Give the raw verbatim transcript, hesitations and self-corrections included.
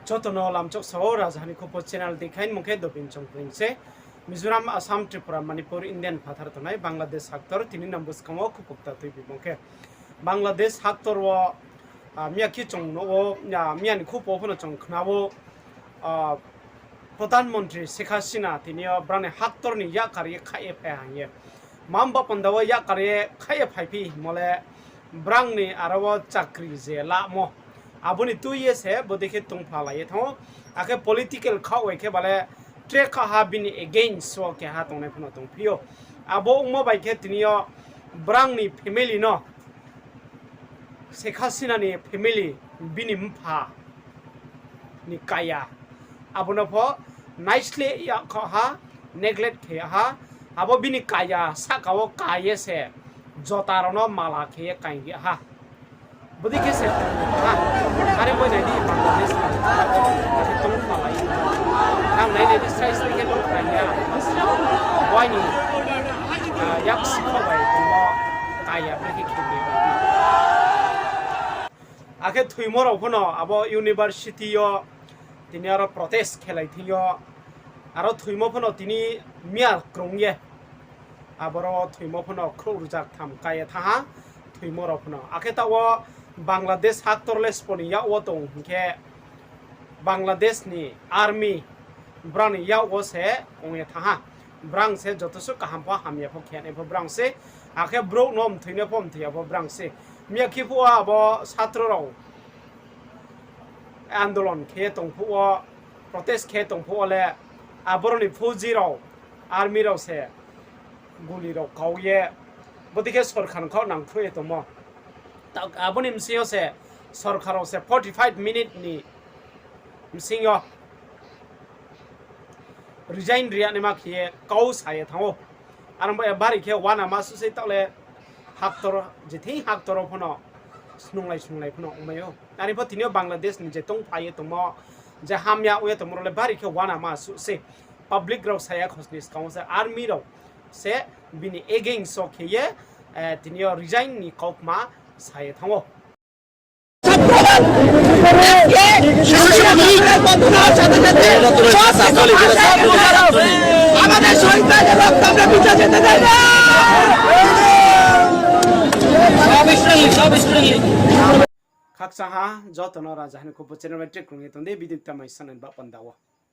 Joto no lamchok sao, Rajaha ni Khupo channel dei khain mung khe Dobin Chongpring se. Mizoram, Assam, Tripura, Manipur, Indian phathar tongnai Bangladesh haktor tini nang buskang wo khupo kta tuibimo khe Bangladesh haktor wo, ah, miya khe chung nuh wo, ah, miya ni khupo pho no chung khna wo, ah, Pradhan Mantri Sheikh Hasina tini yo brang ni haktor ni yakar ye khaih ye phai ha hing ye. Mamba panda wo yakar ye khaih ye phaiphi hingmo le brang ni aro wo chakri je lamo. Abo ni tui ye se bodei khe tongphalai ye thanng ou. Akhe political khaoh bai khe bale tre kha ha bini against wo keha tongnai pho no tongphi ou. Abo ongmo bai khe tini yo brang ni family no Sheikh Hasina ni family bini mpha ni kaya. Abo no pho naisleh ya kha ha, neglect khe ya ha. Abo bini kaya sahka wo ka ye se jota rao no mala khe ye kaing ri ha. Bodei khe se ha. Are bo nai di Bangladesh ha. Akhe tongphalai. Ang nai nai di srai srai khe tongphalai ya. Boi ni, ah, yak sikho bai tongmo kaya bre khe khe ri. Akhe thoimo rao pho no abo university yo tini aro protest khelai thing yo. Aro thoimo pho no tini miya krung ye. Aboro thoimo pho no khrouh rjak tham ka ye thanng ha, thoimo rao pho no. Akhe taoh wo Bangladesh haktor le sbo ni yak wo tong hing khe Bangladesh ni army brang ni yak wo se ong ye thanng ha. Brang se joto suh kaham pho hamya pho khe nai pho brang se. Akhe brouh no mthoinai pho mthoi ya pho brang se. Miya khe phuh wo abo satro rao andolon khe tong phuh wo, protest khe tong phuh wo le, aboro ni phouji rao, army rao se guli rao kau ye, bodei khe sorkar ni khaoh nangkhruh ye tongmo. Ta-, abo ni bsing yo se sorkar rao se forty five minute ni bsing yo resign ri ya naima khe ye kau sa ye thanng ou. Aro bo ye bari khe uanama suh sei taoh le haktor, je thing haktor wo pho no snunglai snunglai pho no ongmai ou. Are pho tini yo Bangladesh ni je tongpha ye tongmo, je hamya ong ye tongmo rao le bari khe uanama suh sei. Public rao sa ya khosni skang wo se army rao se bini against wo khe ye, eh, tini yo resign ni kaukma sa ye thanng ou. Khakchang ha, joto no Rajaha ni Khupo channel bai track krung ye tong di, video tamai sanai ba panda wo.